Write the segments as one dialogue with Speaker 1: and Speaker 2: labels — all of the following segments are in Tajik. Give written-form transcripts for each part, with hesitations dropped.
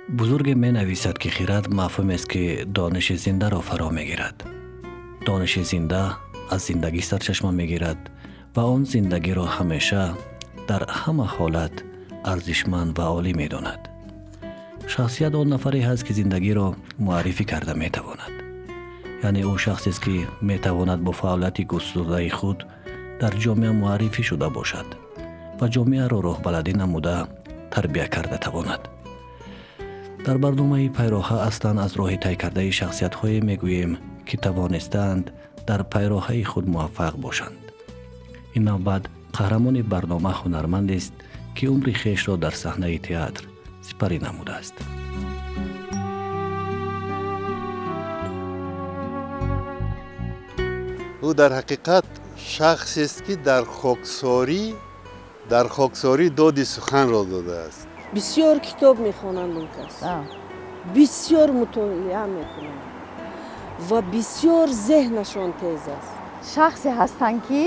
Speaker 1: Бузурге менависад, ки хирад мафҳумест, ки дониши зиндаро фаро мегирад. Дониши зинда аз зиндагӣ сарчашма мегирад ва он зиндагиро ҳамеша дар ҳама ҳолат арзишманд ва олӣ медонад. Шахсият он нафаре ҳаст, ки зиндагиро муаррифӣ карда метавонад, яъне ӯ шахсест, ки метавонад бо фаъолияти густурдаи худ дар ҷомеа муаррифӣ шуда бошад ва ҷомеаро роҳбаладӣ намуда тарбия карда тавонад. Дар барномаи «Пайроҳа» аслан аз роҳи тай кардаи шахсиятҳое мегӯем, ки тавонистаанд дар пайроҳаи худ муваффақ бошанд. Ин навбат қаҳрамони барнома ҳунармандест, ки умри хешро дар саҳнаи театр сипарӣ намудааст.
Speaker 2: Ӯ дар ҳақиқат шахсест, ки дар хоксорӣ доди суханро додааст.
Speaker 3: Бисёр китоб мехонанд он кас, бисёр мутолиа мекунанд ва бисёр зеҳнашон тез аст.
Speaker 4: Шахсе ҳастанд, ки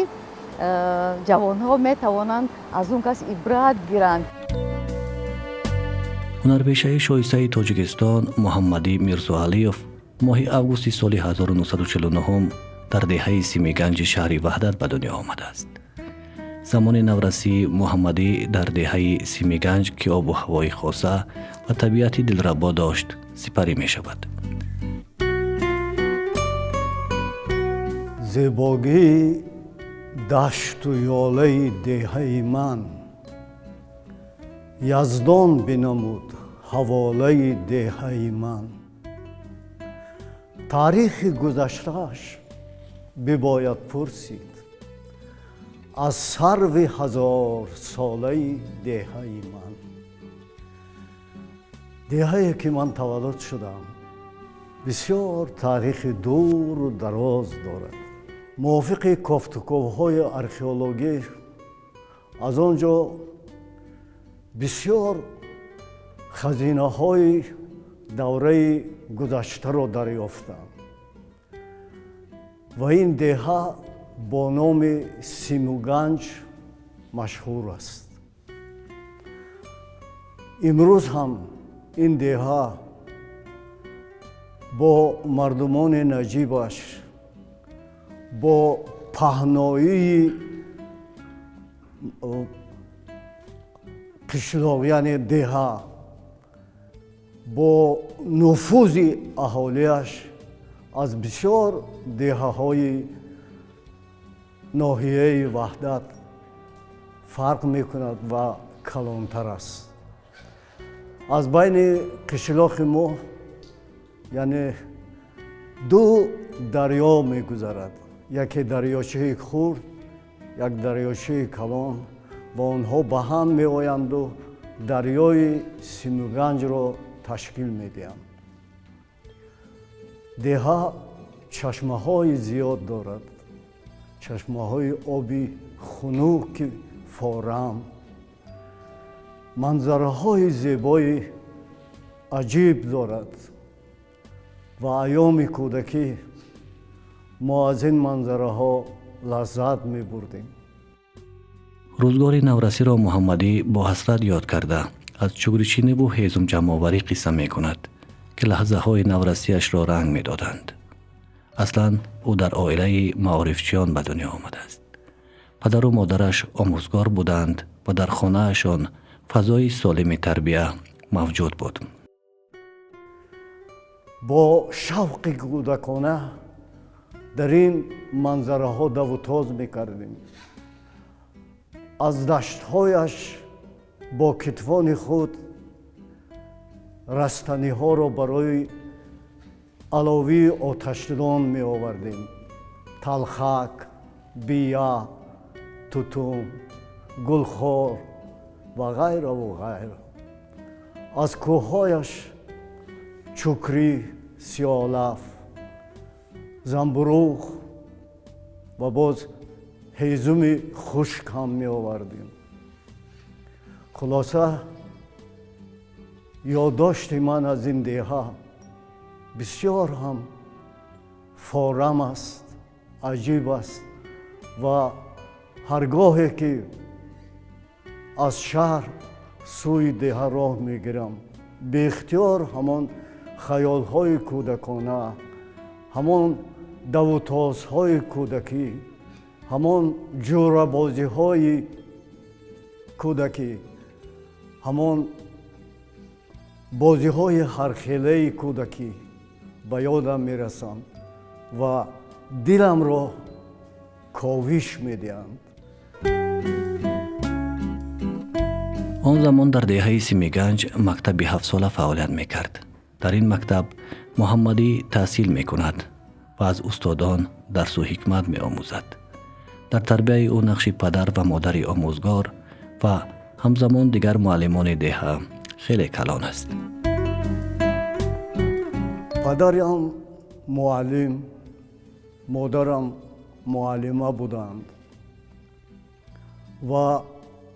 Speaker 4: ҷавонҳо метавонанд аз он кас ибрат гиранд.
Speaker 1: Ҳунарпешаи шоистаи Тоҷикистон Муҳаммадӣ Мирзоалиев моҳи августи соли 1949 дар деҳаи Симиганҷи шаҳри Ваҳдат ба дунё омадааст. Замони наврасии Муҳаммадӣ дар деҳаи Симиганҷ, ки обу ҳавои хоса ва табиати дилрабо дошт, сипарӣ мешавад.
Speaker 5: Зебогии дашту ёлаи деҳаи ман, Яздон бинамуд ҳаволаи деҳаи ман. Таърихи гузаштааш бибояд пурсид аз сарви ҳазорсолаи деҳаи ман. Деҳае, ки ман таваллуд шудам, бисёр таърихи дуру дароз дорад. Мувофиқи кофтуковҳои археологӣ, аз он ҷо бисёр хазинаҳои давраи гузаштаро дарёфтам ва ин деҳа бо номи Симуганҷ машҳур аст. Имрӯз ҳам ин деҳа бо мардумони наҷибаш, бо паҳноии қишлоқ, яъне деҳа, бо нуфузи аҳолиаш аз бисёр деҳаҳои ноҳияи Ваҳдат фарқ мекунад ва калонтар аст. Аз байни қишлоқи мо, яъне, ду дарё мегузарад: яке дарёчаи хурд, як дарёчаи калон, ва онҳо ба ҳам меоянду дарёи Симуганҷро ташкил медиҳанд. Деҳа чашмаҳои зиёд дорад, чашмаҳои оби хунуки форам, манзараҳои зебои аҷиб дорад ва айёми кӯдакӣ мо аз ин манзараҳо лаззат мебурдем.
Speaker 1: Рӯзгори наврасиро Муҳаммадӣ бо ҳасрат ёд карда, аз чугричиниву ҳезумҷамъоварӣ қисса мекунад, ки лаҳзаҳои наврасиашро ранг медоданд. Аслан ӯ дар оилаи маорифчиён ба дунё омадааст. Падару модараш омӯзгор буданд ва дар хонаашон фазои солими тарбия мавҷуд буд.
Speaker 5: Бо шавқи кӯдакона дар ин манзараҳо давутоз мекардем. Аз даштҳояш бо китфони худ растаниҳоро барои аловии оташдон меовардем: талхак, бия, тутум, гулхор ва ғайраву ғайра. Аз кӯҳҳояш чукрӣ, сиёлаф, замбуруғ ва боз ҳезуми хушк ҳам меовардем. Хулоса, ёддошти ман аз ин деҳа бисёр ҳам форам аст, аҷиб аст ва ҳаргоҳе ки аз шаҳр сӯи деҳа роҳ мегирам, Беихтиёр ҳамон хаёлҳои кӯдакона, ҳамон давутозҳои кӯдакӣ, ҳамон ҷӯрабозиҳои кӯдакӣ, ҳамон бозиҳои ҳархелаи кӯдакӣ ба ёдам мерасанд ва диламро ковиш медиҳанд.
Speaker 1: Он замон дар деҳаи Симиганҷ мактаби ҳафтсола фаъолият мекард. Дар ин мактаб Муҳаммадӣ таҳсил мекунад ва аз устодон дарсу ҳикмат меомӯзад. Дар тарбияи ӯ нақши падар ва модари омӯзгор ва ҳамзамон дигар муаллимони деҳа хеле калон аст.
Speaker 5: Падарам муаллим, модарам муаллима буданд ва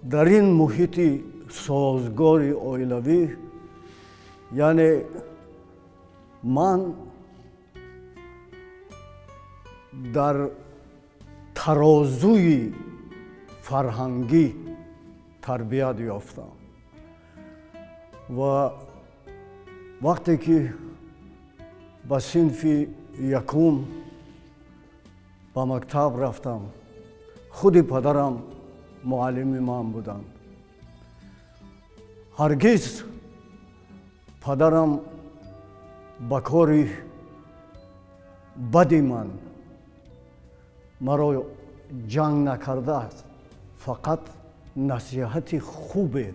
Speaker 5: дар ин муҳити созгори оилавӣ, яъне ман дар тарозуи фарҳангӣ тарбият ёфтам ва вақте ки ба синфи якум ба мактаб рафтам, худи падарам муаллими ман буданд. Ҳаргиз падарам ба кори бади ман маро ҷанг накардааст, фақат насиҳати хубе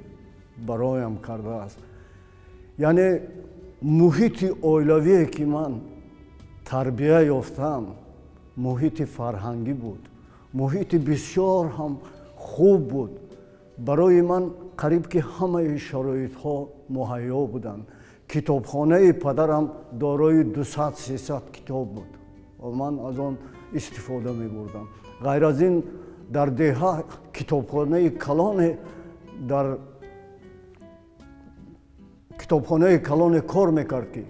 Speaker 5: бароям кардааст. Яъне муҳити оилавие ки ман тарбия ёфтам, муҳити фарҳангӣ буд, муҳити бисёр ҳам хуб буд. Барои ман қариб ки ҳамаи шароитҳо муҳайё буданд. Китобхонаи падарам дорои 200-300 китоб буд ва ман аз он истифода мебурдам. Ғайр аз ин дар деҳа китобхонаи калоне дар китобхонаи калоне кор мекард ки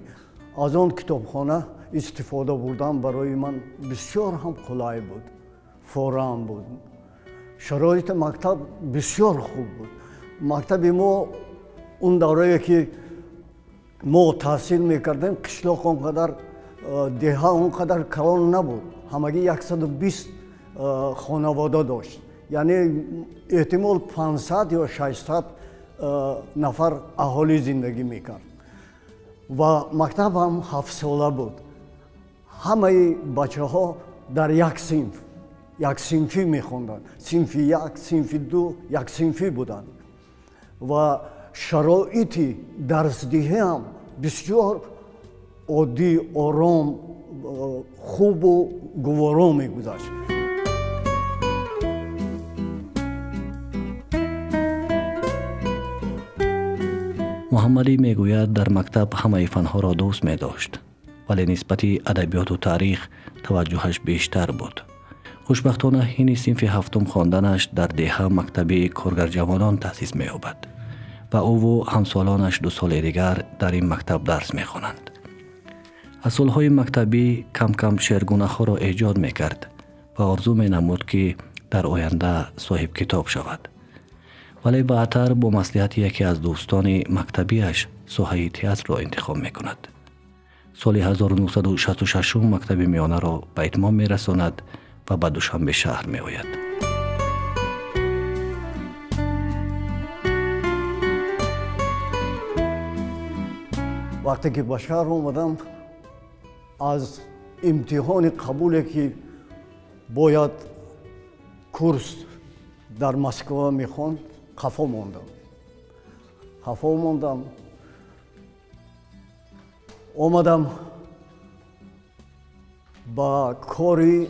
Speaker 5: аз он китобхона истифода бурдан барои ман бисёр ҳам қулай буд, форам буд. Шароити мактаб бисёр хуб буд. Мактаби мо он даврае ки мо таҳсил мекардем, қишлоқ он қадар, деҳа он қадар калон набуд, ҳамагӣ 120 хонавода дошт, яъне эҳтимол 500 ё 600 нафар аҳолӣ зиндагӣ мекард ва мактаб ҳам ҳафтсола буд. Ҳамаи бачаҳо дар як синф, як синфӣ мехонданд, синфи як, синфи ду, як синфӣ буданд ва шароити дарсдиҳӣ ҳам бисёр оддӣ, ором, хубу гуворо мегузашт.
Speaker 1: Муҳаммадӣ мегӯяд, дар мактаб ҳамаи фанҳоро дӯст медошт, вале нисбати адабиёту таърих таваҷҷӯҳаш бештар буд. Хушбахтона ҳини синфи ҳафтум хонданаш дар деҳа мактаби коргарҷавонон таъсис меёбад ва ӯву ҳамсолонаш 2 соли дигар дар ин мактаб дарс мехонанд. Аз солҳои мактабӣ кам-кам шеъргунаҳоро эҷод мекард ва орзу менамуд, ки дар оянда соҳибкитоб шавад. Вале баъдтар бо маслиҳати яке аз дӯстони мактабиаш соҳаи театрро интихоб мекунад. Соли 1966 мактаби миёнаро ба итмом мерасонад ва ба Душанбе шаҳр меояд.
Speaker 5: Вақте ки ба шаҳр омадам, аз имтиҳони қабуле ки бояд курс дар Москва мехонд, қафо мондам. Қафо мондам. Омадам ба кори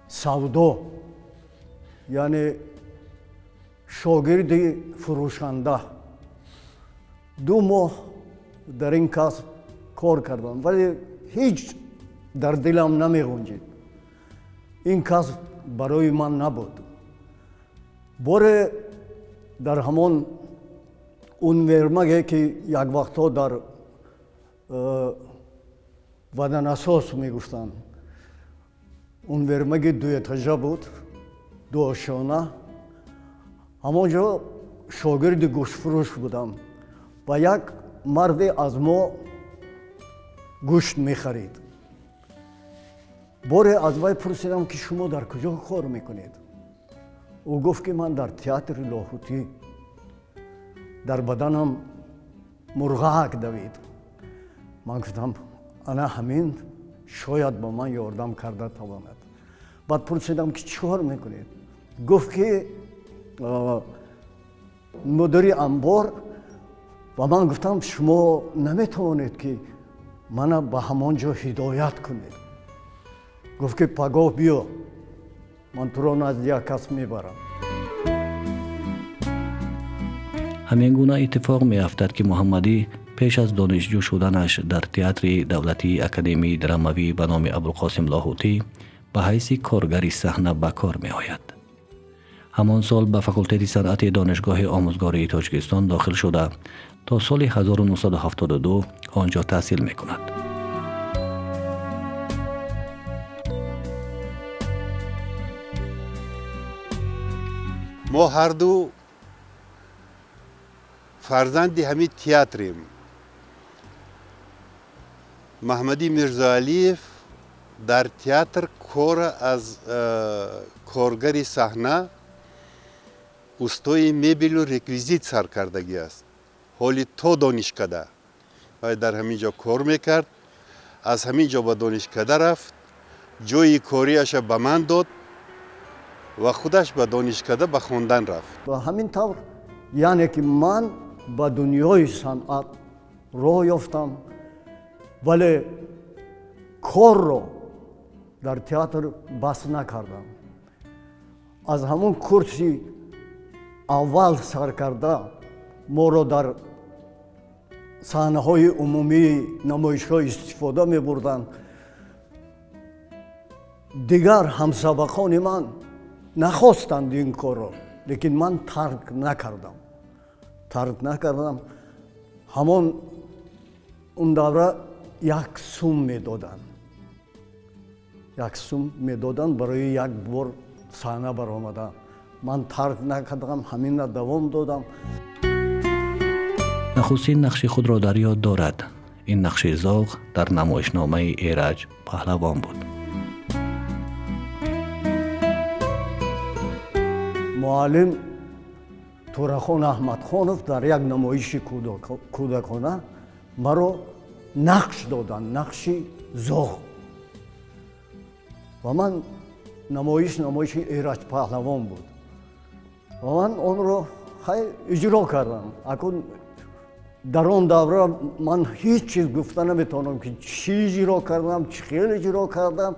Speaker 5: савдо, яъне шогирди фурӯшанда. 2 моҳ дар ин касб кор кардам, вале ҳеҷ дар дилам намеғунҷид. Ин касб барои ман набуд. Боре дар ҳамон универмаге ки як вақтҳо дар ваданасос мегуфтанд, универмаги дуэтажа буд, дуошона, ҳамон ҷо шогирди гӯштфурӯш будам. Ва як марде аз мо гӯшт мехарид. Боре аз вай пурсидам, ки шумо дар куҷо кор мекунед? Ӯ гуфт, ки ман дар театри Лоҳутӣ. Дар баданам мурғак давид. Ман гуфтам, ана ҳамин шояд ба ман ёрдам карда тавонад. Баъд пурсидам, ки чӣ кор мекунед? Гуфт, ки мудири анбор. Ва ман гуфтам, шумо наметавонед, ки мана ба ҳамон ҷо ҳидоят кунед? Гуфт, ки пагоҳ биё, ман туро назди як кас мебарам.
Speaker 1: Ҳамин гуна иттифоқ меафтад, ки Муҳаммадӣ пеш аз донишҷӯ шуданаш дар театри давлатии академияи драмавӣ ба номи Абулқосим Лоҳутӣ ба ҳайси коргари саҳна ба кор меояд. Ҳамон сол ба факултети санъати Донишгоҳи омӯзгории Тоҷикистон дохил шуда, то соли 1972 он ҷо таҳсил мекунад.
Speaker 2: Мо ҳарду фарзанди ҳамин театрем. Маҳмадӣ Мирзоалиев дар театр кора аз коргари саҳна, устои мебелу реквизит сар кардагӣ аст. Ҳоли то донишкада вай дар ҳамин ҷо кор мекард. Аз ҳамин ҷо ба донишкада рафт, ҷои кориаша ба ман дод ва худаш ба донишкада ба хондан рафт.
Speaker 5: Ба ҳамин тавр, яъне ки ман ба дунёи санъат роҳ ёфтам, вале корро дар театр бас накардам. Аз ҳамон курси аввал сар карда моро дар саҳнаҳои умумии намоишҳо истифода мебурданд. Дигар ҳамсабақони ман нахостанд ин корро, лекин ман тарк накардам, тарк накардам. Ҳамон он давра 1 сум медоданд, 1 сум медоданд барои як бор саҳна баромадан. Ман тарк накардам, ҳаминро давом додам.
Speaker 1: Нахустин нақши худро дар ёд дорад. Ин нақши зоғ дар намоишномаи Эраҷ Паҳлавон буд.
Speaker 5: Муаллим Турахон Аҳмадхонов дар як намоиши кӯдакона маро нақш доданд, нақши зоғ. Ва ман намоиши Эраҷ Паҳлавон буд ва ман онро хай иҷро кардам. Акун дар он давра ман ҳеҷ чиз гуфта наметавонам, ки чӣ иҷро кардам, чӣ хел иҷро кардам,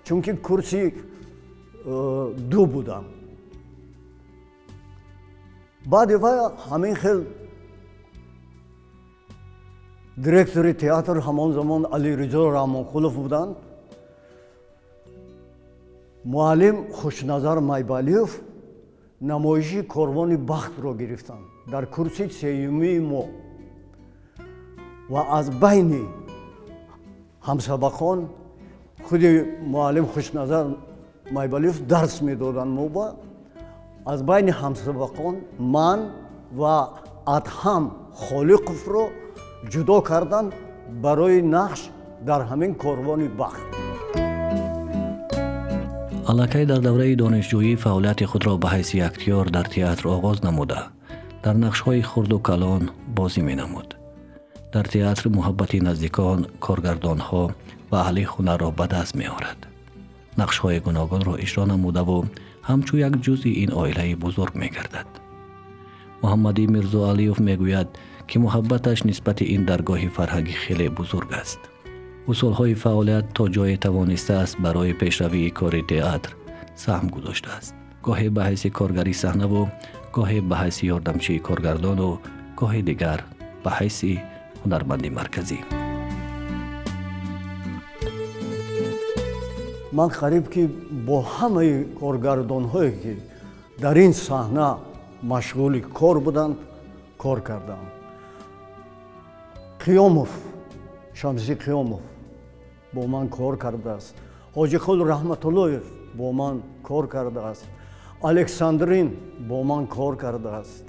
Speaker 5: чунки курси 2 будам. Баъди вай ҳамин хел директори театр ҳамон замон Алиризо Раҳмонқулов буданд. Муаллим Хушназар Майбалиев намоиши Корвони бахтро гирифтанд дар курси сеюмии мо ва аз байни ҳамсабақон худи муаллим Хушназар Майбалиев дарс медоданд мо ба аз байни ҳамсабақон ман ва Адҳам Холиқовро ҷудо карданд барои нақш дар ҳамин Корвони бахт.
Speaker 1: Аллакай дар давраи донишҷӯӣ фаъолияти худро ба ҳайси актёр дар театр оғоз намуда, дар нақшҳои хурду калон бозӣ менамуд. Дар театр муҳаббати наздикон, коргардонҳо ва аҳли ҳунарро ба даст меорад. Нақшҳои гуногунро иҷро намудаву ҳамчун як ҷузъи ин оилаи бузург мегардад. Муҳаммадӣ Мирзоалиев мегӯяд, ки муҳаббаташ нисбати ин даргоҳи фарҳангӣ хеле бузург аст. Ӯ солҳои фаъолият то ҷое тавонистааст барои пешравии кори театр саҳм гузоштааст, гоҳе ба ҳайси коргари саҳнаву гоҳе ба ҳайси ёрдамчии коргардону гоҳе дигар ба ҳайси ҳунарманди марказӣ.
Speaker 5: Ман қариб ки бо ҳамаи коргардонҳое, ки дар ин саҳна машғули кор буданд, кор кардам. Қиёмов, Шамси Қиёмов бо ман кор кардааст, Ҳоҷиқул Раҳматуллоев бо ман кор кардааст, Александрин бо ман кор кардааст.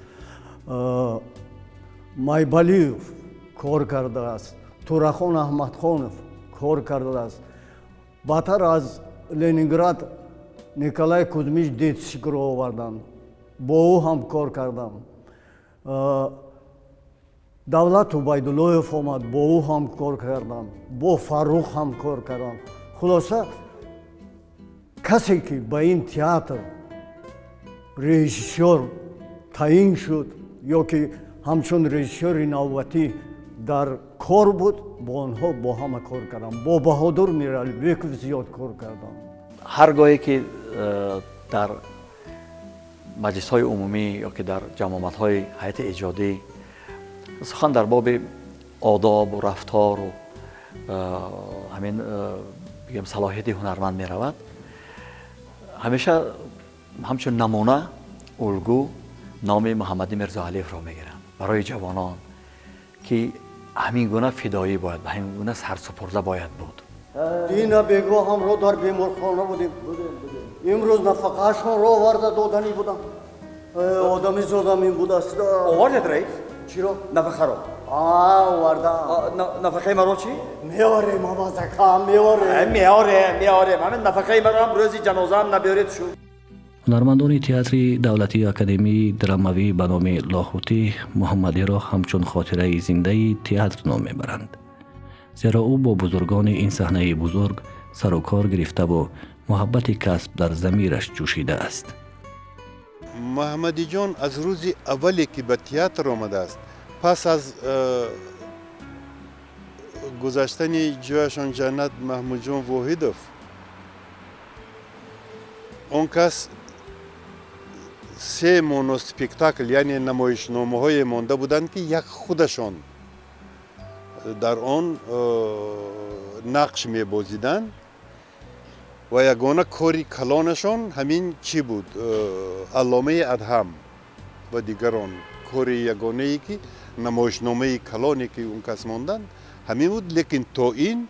Speaker 5: Майбалиев кор кардааст, Турахон Аҳмадхонов кор кардааст. Баъдтар аз Ленинград Николай Кузмич Дитсикро оварданд, бо ӯ ҳам кор кардам. Давлат Убайдуллоев омад, бо ӯ ҳам кор кардам, бо Фаррух ҳам кор кардам. Хулоса, касе ки ба ин театр режиссёр таъин шуд ё ки ҳамчун режиссёри навбатӣ дар кор буд, бо онҳо бо ҳама кор кардам. Бо Баҳодур Миралибеков зиёд кор кардам.
Speaker 6: Ҳар гоҳе ки дар маҷлисҳои умумӣ ё ки дар ҷамъомадҳои ҳайати эҷодӣ сухан дар боби одобу рафтору ҳамин бигем салоҳияти ҳунарманд меравад, ҳамеша ҳамчун намуна, улгӯ номи Муҳаммади Мирзоалиевро мегиранд барои ҷавонон, ки ҳамин гуна фидоӣ бояд, ҳамин гуна сарсупурда бояд буд.
Speaker 5: Дина бего ҳамро дар беморхона будем. Имрӯз нафақаашонро оварда доданӣ будам. Одами зодам ин будааст.
Speaker 7: Овардед, раис?
Speaker 5: Чиро?
Speaker 7: Нафақаро.
Speaker 5: Овардам.
Speaker 7: Нафақаи маро чӣ?
Speaker 5: Меорем, авазакам, меорем.
Speaker 7: Меорем, меорем. Ҳамин нафақаи маро ҳам рӯзи ҷанозаам набиёред шу.
Speaker 1: Ҳунармандони театри давлатии академии драмавӣ ба номи Лоҳутӣ Муҳаммадиро ҳамчун хотираи зиндаи театр ном мебаранд, зеро ӯ бо бузургони ин саҳнаи бузург сару кор гирифтаву муҳаббати касб дар замираш ҷӯшидааст.
Speaker 2: Муҳаммадиҷон аз рӯзи аввале ки ба театр омадааст, пас аз гузаштани ҷояшон ҷаннат Маҳмудҷон Воҳидов, он кас се моноспектакл, яъне намоишномаҳое монда буданд, ки як худашон дар он нақш мебозиданд ва ягона кори калонашон ҳамин чӣ буд? Алломаи Адҳам ва дигарон. Кори ягонае ки намоишномаи калоне ки он кас монданд ҳамин буд. Лекин то ин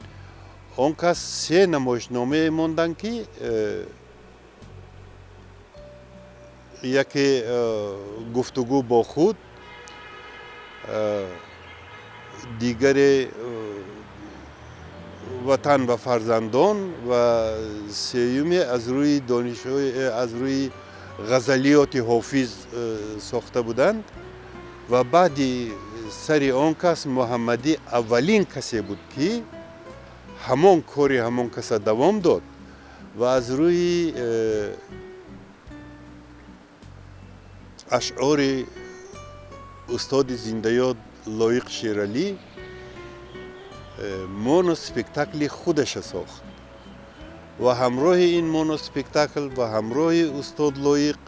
Speaker 2: он кас се намоишномае монданд, ки яке гуфтугӯ бо худ, дигаре ватан ва фарзандон ва сеюме аз рӯи донишҳои, аз рӯи ғазалиёти Ҳофиз сохта буданд. Ва баъди сари он кас Муҳаммадӣ аввалин касе буд, ки ҳамон кори ҳамон каса давом дод ва аз рӯи ашъори устоди зиндаёд Лоиқ Шералӣ моноспектакли худаша сохт ва ҳамроҳи ин моноспектакл ва ҳамроҳи устод Лоиқ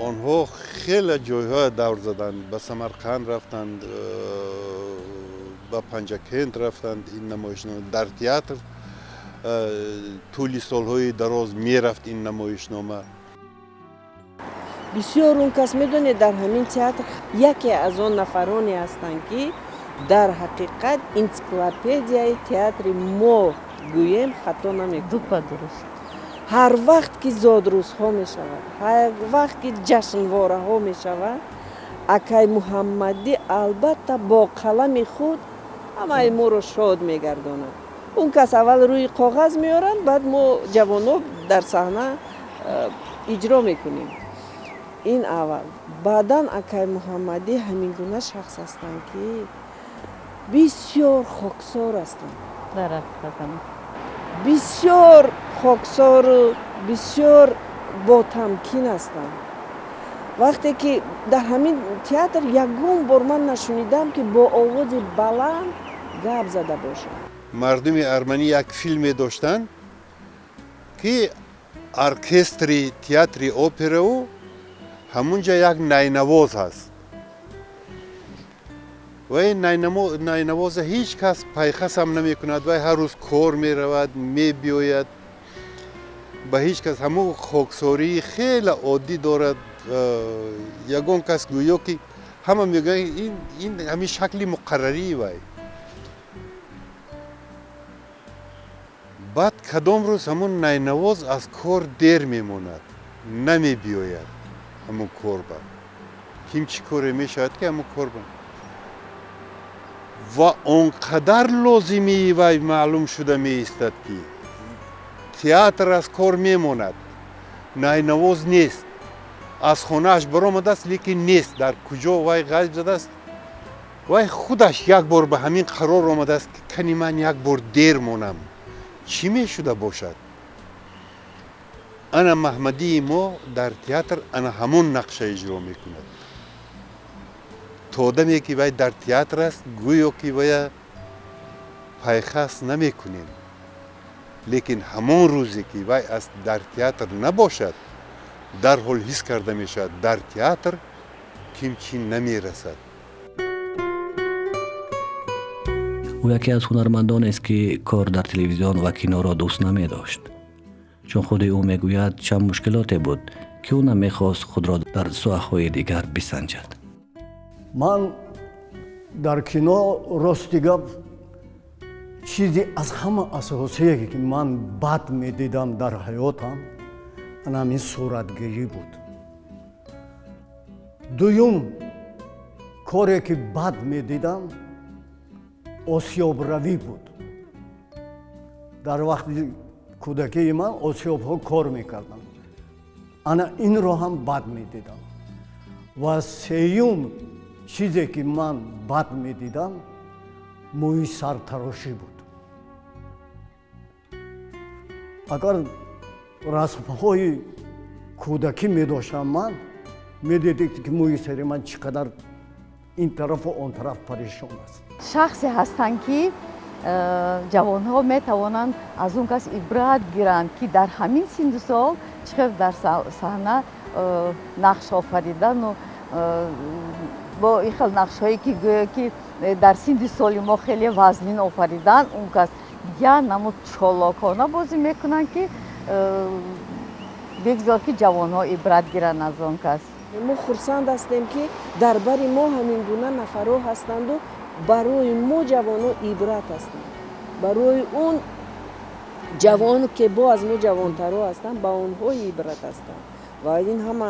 Speaker 2: онҳо хеле ҷойҳоя давр заданд. Ба Самарқанд рафтанд, ба Панҷакент рафтанд. Ин намоишнома дар театр тӯли солҳои дароз мерафт ин намоишнома.
Speaker 3: Бисёр он кас, медонед, дар ҳамин театр яке аз он нафароне ҳастанд, ки дар ҳақиқат энсиклопедияи театри мо гӯем хато намекунем.
Speaker 4: Дупа дуруст.
Speaker 3: Ҳар вақт ки зодрӯзҳо мешавад, ҳар вақт ки ҷашнвораҳо мешавад, акай Муҳаммадӣ албатта бо қалами худ ҳамаи моро шод мегардонад. Он кас аввал рӯи коғаз меоранд, баъд мо ҷавонҳо дар саҳна иҷро мекунем. Ин аввал. Баъдан акай Муҳаммадӣ ҳамин гуна шахс ҳастанд, ки бисёр хоксор ҳастанд.
Speaker 4: Дар ҳақиқат.
Speaker 3: Бисёр хоксору бисёр ботамкин ҳастанд. Вақте ки дар ҳамин театр ягон бор ман нашунидам, ки бо овози баланд гап зада бошад.
Speaker 2: Мардуми арманӣ як филме доштанд, ки оркестри театри операу ҳамунҷа як найнавоз ҳаст ва ин найнавоза ҳеҷ кас пайхасам намекунад. Вай ҳар рӯз кор меравад, мебиёяд, ба ҳеҷ кас ҳамун хоксории хеле оддӣ дорад. Ягон кас гӯё ки ҳама мегӯянд, ин ҳамин шакли муқаррарии вай. Баъд кадом рӯз ҳамун найнавоз аз кор дер мемонад, намебиёяд ҳамун корба. Ким чӣ коре мешавад, ки ҳамун корба. Ва он қадар лозимии вай маълум шуда меистад, ки театр аз кор мемонад, найнавоз нест, аз хонааш баромадааст, лекин нест, дар куҷо вай ғайб задааст. Вай худаш як бор ба ҳамин қарор омадааст, ки кани ман як бор дер монам, чӣ мешуда бошад. Ана Маҳмадии мо дар театр ана ҳамон нақша иҷро мекунад. То даме ки вай дар театр аст, гӯё ки вая пайхас намекунем, лекин ҳамон рӯзе ки вай аз дар театр набошад, дарҳол ҳис карда мешавад, дар театр ким чӣ намерасад.
Speaker 1: Ӯ яке аз ҳунармандонест, ки кор дар телевизион ва киноро дӯст намедошт, чун худи ӯ мегӯяд, чанд мушкилоте буд, ки ӯ намехост худро дар соҳаҳои дигар бисанҷад.
Speaker 5: Ман дар кино, рости гап, чизе аз ҳама асосие ки ман бад медидам дар ҳаётам, ана ҳамин суратгирӣ буд. Дуюм коре ки бад медидам, осиёбравӣ буд. Дар вақти кӯдакии ман осиёбҳо кор мекарданд, ана инро ҳам бад медидам. Ва сеюм чизе ки ман бад медидам, мӯи сартарошӣ буд. Агар расмҳои кӯдакӣ медоштам, ман медидед, ки мӯи сари ман чӣ қадар ин тарафу он тараф парешон аст.
Speaker 4: Шахсе ҳастанд, ки ҷавонҳо метавонанд аз он кас ибрат гиранд, ки дар ҳамин синну сол чӣ хел дар саҳна нақш офаридану бо ин хел нақшҳое, ки гӯё ки дар синни соли мо хеле вазнин офаридан, он кас як намуд чолокона бозӣ мекунанд, ки бигзор ки ҷавонҳо ибрат гиранд аз он кас.
Speaker 3: Мо хурсанд ҳастем, ки дар бари мо ҳамин гуна нафарҳо ҳастанду барои мо ҷавонҳо ибрат ҳастанд. Барои он ҷавон, ки бо аз мо ҷавонтарҳо ҳастанд, ба онҳо ибрат ҳастанд. Ва ин ҳама,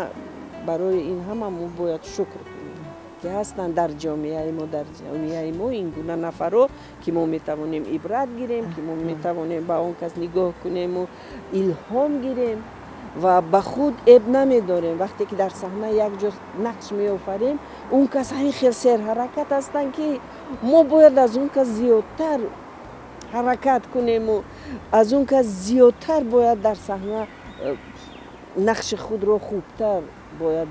Speaker 3: барои ин ҳама мо бояд шукр кунем, ки ҳастанд дар ҷомеаи мо, дар ҷомеаи мо ин гуна нафарҳо, ки мо метавонем ибрат гирем, ки мо метавонем ба он кас нигоҳ кунему илҳом гирем ва ба худ эб намедорем. Вақте ки дар саҳна якҷо нақш меофарем, он кас ҳамин хел серҳаракат ҳастанд, ки мо бояд аз он кас зиёдтар ҳаракат кунему аз он кас зиёдтар бояд дар саҳна нақши худро хубтар бояд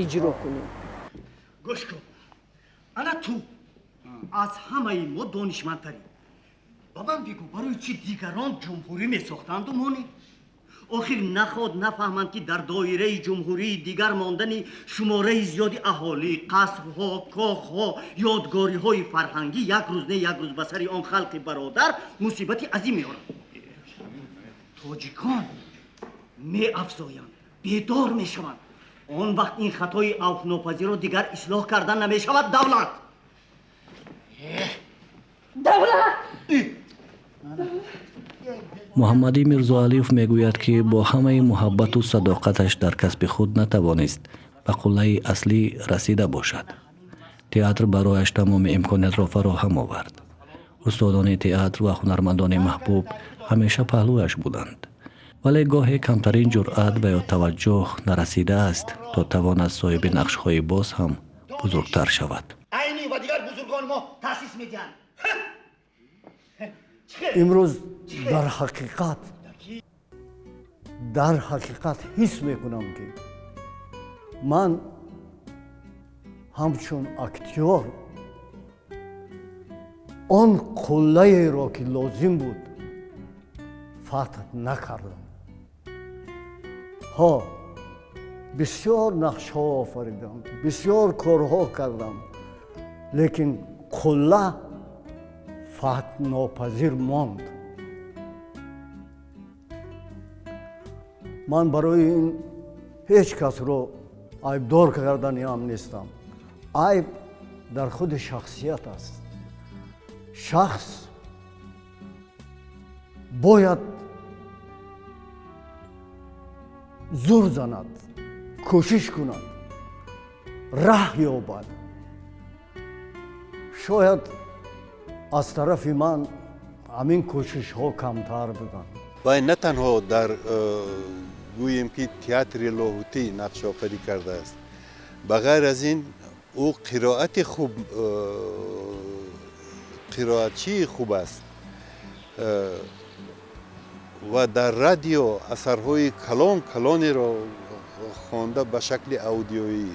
Speaker 3: иҷро кунем.
Speaker 8: Гӯш кун, ана ту аз ҳамаи мо донишмандтарӣ. Ба ман бигӯ, барои чӣ дигарон ҷумҳурӣ месохтанду мо не? Охир наход нафаҳманд, ки дар доираи ҷумҳурии дигар мондани шумораи зиёди аҳолӣ, қасрҳо, кохҳо, ёдгориҳои фарҳангӣ як рӯз не, як рӯз ба сари он халқи бародар мусибати азим меорад. Тоҷикон меафзоянд, бедор мешаванд. Он вақт ин хатои авфнопазирро дигар ислоҳ кардан намешавад. Давлат,
Speaker 4: давлат.
Speaker 1: Муҳаммадӣ Мирзоалиев мегӯяд, ки бо ҳамаи муҳаббату садоқаташ дар касби худ натавонист ба қуллаи аслӣ расида бошад. Театр барояш тамоми имкониятро фароҳам овард. Устодони театр ва ҳунармандони маҳбуб ҳамеша паҳлӯяш буданд, вале гоҳе камтарин ҷуръат ва ё таваҷҷӯҳ нарасидааст, то тавонад соҳиби нақшҳои боз ҳам бузургтар шавад.
Speaker 8: Айнӣ ва дигар бузургони мо таъсис медиҳанд.
Speaker 5: Имрӯз дар ҳақиқат ҳис мекунам, ки ман ҳамчун актёр он қуллаеро, ки лозим буд, фатҳ накардам. Ҳо, бисёр нақшҳо офаридам, бисёр корҳо кардам, лекин қулла фатҳнопазир монд. Ман барои ин ҳеҷ касро айбдор карданиам нестам. Айб дар худи шахсият аст. Шахс бояд зур занад, кӯшиш кунад, раҳ ёбад. Шояд аз тарафи ман ҳамин кӯшишҳо камтар буданд.
Speaker 2: Вай на танҳо дар гӯем ки театри Лоҳутӣ нақшофарӣ кардааст, ба ғайр аз ин ӯ қироати хуб, қироатчии хуб аст ва дар радио асарҳои калон калонеро хонда ба шакли аудиоӣ,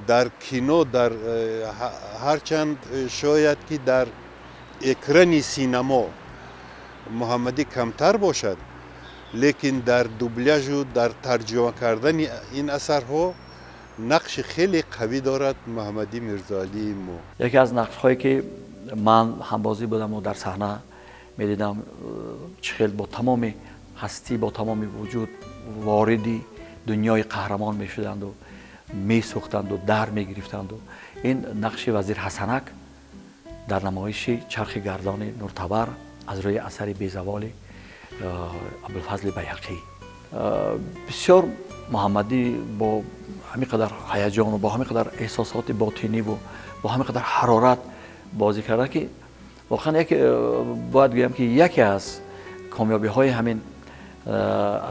Speaker 2: дар кино, дар ҳарчанд шояд ки дар экрани синамо Муҳаммадӣ камтар бошад, лекин дар дубляжу дар тарҷума кардани ин асарҳо нақши хеле қавӣ дорад Муҳаммадӣ Мирзоалии мо.
Speaker 6: Яке аз нақшҳое ки ман ҳамбозӣ будаму дар саҳна медидам, чӣ хел бо тамоми ҳастӣ, бо тамоми вуҷуд вориди дунёи қаҳрамон мешуданду, месӯхтанду, дар мегирифтанду, ин нақши вазир Ҳасанак дар намоиши Чархи гардони Нуртабар аз рӯи асари безаволи Абдулфазли Байҳақӣ. Бисёр Муҳаммадӣ бо ҳамин қадар ҳаяҷону бо ҳамин қадар эҳсосоти ботиниву бо ҳамин қадар ҳарорат бозӣ карда, ки воқеан яке, бояд гӯям ки яке аз комёбиҳои ҳамин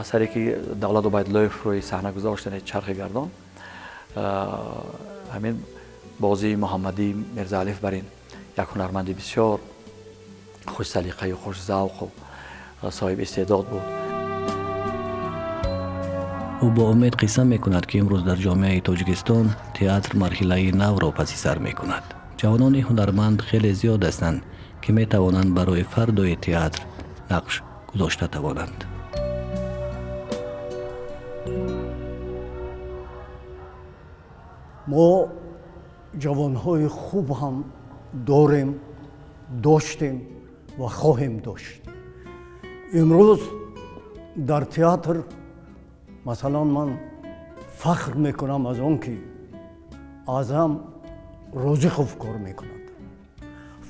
Speaker 6: асаре ки Давлат Убайдуллоев рӯи саҳна гузошт, яъне Чархи гардон, ҳамин бозии Муҳаммадӣ Мирзаалиев бар ин як ҳунарманди бисёр хушсалиқаю хушзавқу соҳиби истеъдод буд.
Speaker 1: Ӯ бо умед қисса мекунад, ки имрӯз дар ҷомеаи Тоҷикистон театр марҳилаи навро паси сар мекунад. Ҷавонони ҳунарманд хеле зиёд ҳастанд, ки метавонанд барои фардои театр нақш гузошта тавонанд.
Speaker 5: Мо ҷавонҳои хуб ҳам дорем, доштем ва хоҳем дошт. Имрӯз дар театр, масалан, ман фахр мекунам аз он ки Аъзам Розиқов кор мекунад,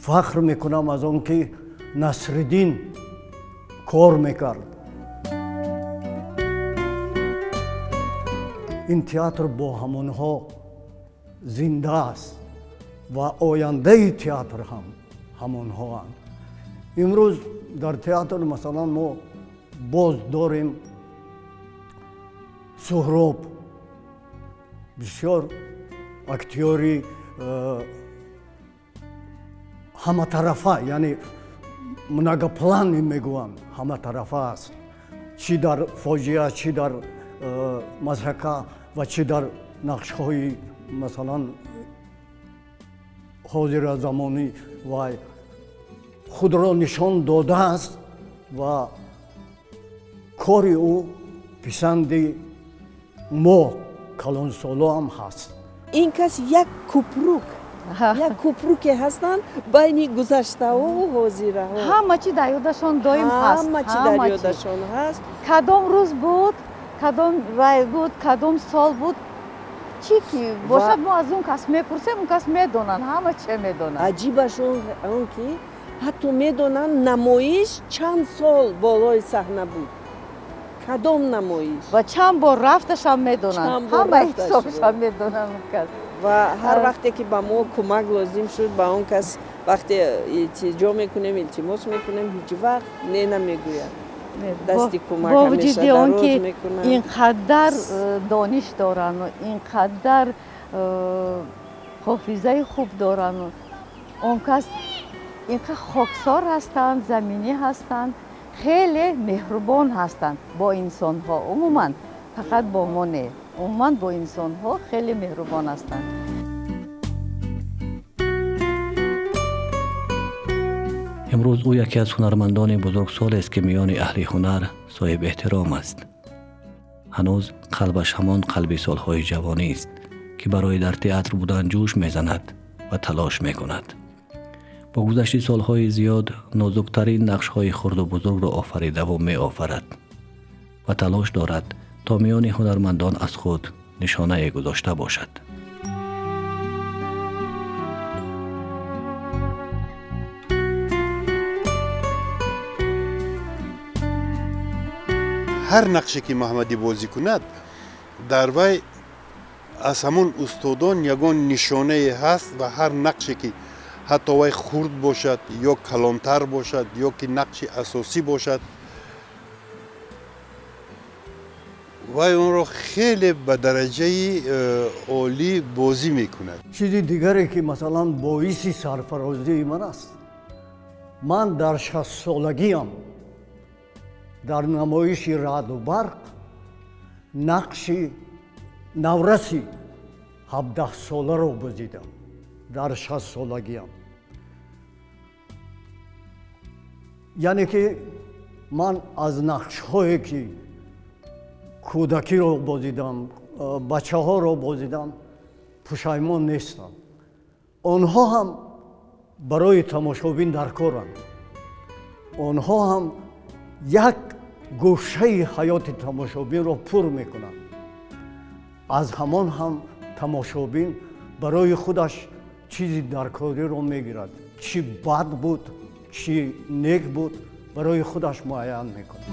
Speaker 5: фахр мекунам аз он ки Насриддин кор мекард. Ин театр бо ҳамонҳо зинда аст ва ояндаи театр ҳам ҳамонҳоанд. Имрӯз дар театр, масалан, мо боз дорем Суҳроб, бисёр актёри ҳаматарафа, яъне многопланный мегӯянд, ҳаматарафа аст, чӣ дар фоҷиа, чӣ дар мазҳака ва чӣ дар нақшҳои, масалан, ҳозира замонӣ вай худро нишон додааст ва кори ӯ писанди мо калонсоло ҳам ҳаст.
Speaker 3: Ин кас як купрук, як купруке ҳастанд байни гузаштаҳову ҳозираҳо.
Speaker 4: Ҳама чӣ дар ёдашон доим ҳаст.
Speaker 3: Ҳама чӣ дар ёдашон ҳаст.
Speaker 4: Кадом рӯз буд, кадом вай буд, кадом сол буд, чӣ ки бошад, мо аз он кас мепурсем, он кас медонанд, ҳама чиз медонанд.
Speaker 3: Аҷибаш он ки ҳатто медонанд намоиш чанд сол болои саҳна буд, кадом намоиш
Speaker 4: ва чанд бор рафташам медонанд, ҳама ҳисобшам медонанд он кас.
Speaker 3: Ва ҳар вақте ки ба мо кӯмак лозим шуд, ба он кас вақте илтиҷо мекунем, илтимос мекунем, ҳеҷ вақт не намегӯяд. Дасти кӯмак
Speaker 4: бо
Speaker 3: ҳамеша
Speaker 4: вуҷуди он
Speaker 3: дароз
Speaker 4: ки
Speaker 3: мекунад.
Speaker 4: Ин қадар дониш дорану ин қадар ҳофизаи хуб дорану он кас ин қадар хоксор ҳастанд, заминӣ ҳастанд, хеле меҳрубон ҳастанд бо инсонҳо, умуман фақат бо мо не, умуман бо инсонҳо хеле меҳрубон ҳастанд.
Speaker 1: Имрӯз ӯ яке аз ҳунармандони бузургсолест, ки миёни аҳли ҳунар соҳиб эҳтиром аст. Ҳанӯз қалбаш ҳамон қалби солҳои ҷавонист, ки барои дар театр будан ҷӯш мезанад ва талош мекунад. Бо гузашти солҳои зиёд нозуктарин нақшҳои хурду бузургро офаридаву меофарад ва талош дорад, то миёни ҳунармандон аз худ нишонае гузошта бошад.
Speaker 2: Ҳар нақше ки Муҳаммадӣ бозӣ кунад, дар вай аз ҳамон устодон ягон нишонае ҳаст ва ҳар нақше ки Ҳатто вай хурд бошад ё калонтар бошад, ё ки нақши асосӣ бошад, вай онро хеле ба дараҷаи олӣ бозӣ мекунад.
Speaker 5: Чизи дигаре ки масалан боиси сарфарозии ман аст, ман дар 60-солагиам дар намоиши раъду барқ нақши навраси 17-соларо бозидам дар 60-солагиам. Яъне ки ман аз нақшҳое ки кӯдакиро бозидам, бачаҳоро бозидам, пушаймон нестам. Онҳо ҳам барои тамошобин даркоранд. Онҳо ҳам як гӯшаи ҳаёти тамошобинро пур мекунанд. Аз ҳамон ҳам тамошобин барои худаш чизи даркориро мегирад. Чӣ бад буд, чӣ нек буд, барои худаш муайян мекунад.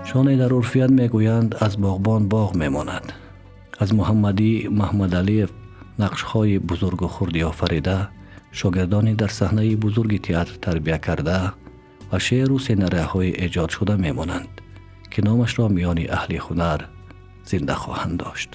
Speaker 1: Шоне дар урфият мегӯянд, аз боғбон боғ мемонад. Аз Муҳаммадӣ Маҳмадалиев нақшҳои бузургу хурдӣ офарида, шогирдони дар саҳнаи бузурги театр тарбия карда ва шеъру сценарияҳои эҷодшуда мемонанд, ки номашро миёни аҳли ҳунар зинда хоҳанд дошт.